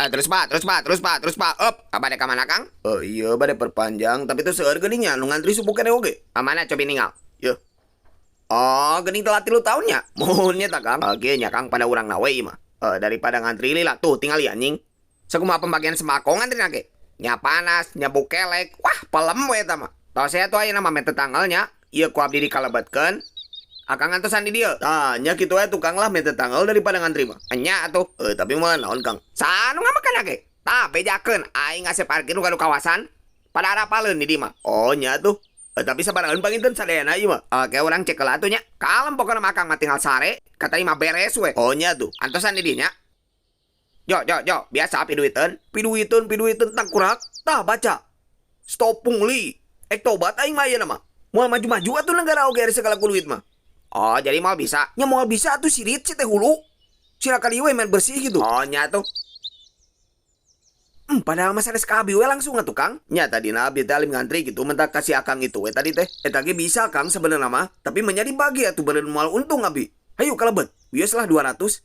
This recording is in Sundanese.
Ah, terus, Pak, terus, Pak, terus, Pak, terus, Pak. Up, apa ada ka mana, Kang? Oh iya, bade perpanjang, tapi itu seueur geuning nya nu ngantri subuh keneh oge. Ah, mana coba ningal? Yeuh. Oh, geuning telat 3 tahun nya. Muhun nya tah, Kang. Oke nya, Kang, pada urang na we mah. Eh, daripada ngantri lila tuh tinggal anjing. Sakumaha pembagian sembako ngantri ge. Nya panas, nya bukelek. Wah, pelem we eta mah. Tos saya tuh ayeuna mah mete tanggalnya. Ieu ku abdi dikalebetkeun. Akang ngantosan di dieu. Tah, nya kitu we tukang lah, mete tanggal daripada ngantri mah. Enya atuh. Eh, tapi mah naon, Kang? Saha nu ngamakan ge? Tah, bejakeun aing ngasep parkir nu kawasan. Pada arapaleun di dieu mah. Oh, nya tuh. Eh, tapi sabarahan panginten sadayana ieu mah? Oke, urang cek heula atuh nya. Kalem pokona mah, Akang mah tinggal sare, kata mah beres we. Oh, nya tuh. Antosan di dieu nya. Jo, jo, jo, biasa piduiteun. Piduiteun, piduiteun tangkurak. Tah, baca. Stop pungli. Ek tobat aing mah ayeuna mah. Moal maju-maju atuh negara oge ari segala ku duit mah. Oh, jadi moal bisa. Nya moal bisa atuh, sirit sih teh hulu. Sira kali we main bersih gitu. Oh, nya tuh. Padahal mah sanes ka abi we langsung atuh, Kang. Nya tadi na abdi teh alim ngantri gitu mentak kasih Akang itu we tadi teh. Eta ge bisa, Kang, sebenarnya mah, tapi menjadi bagi atuh bener moal untung abi. Hayu kalebet. Wios lah 200.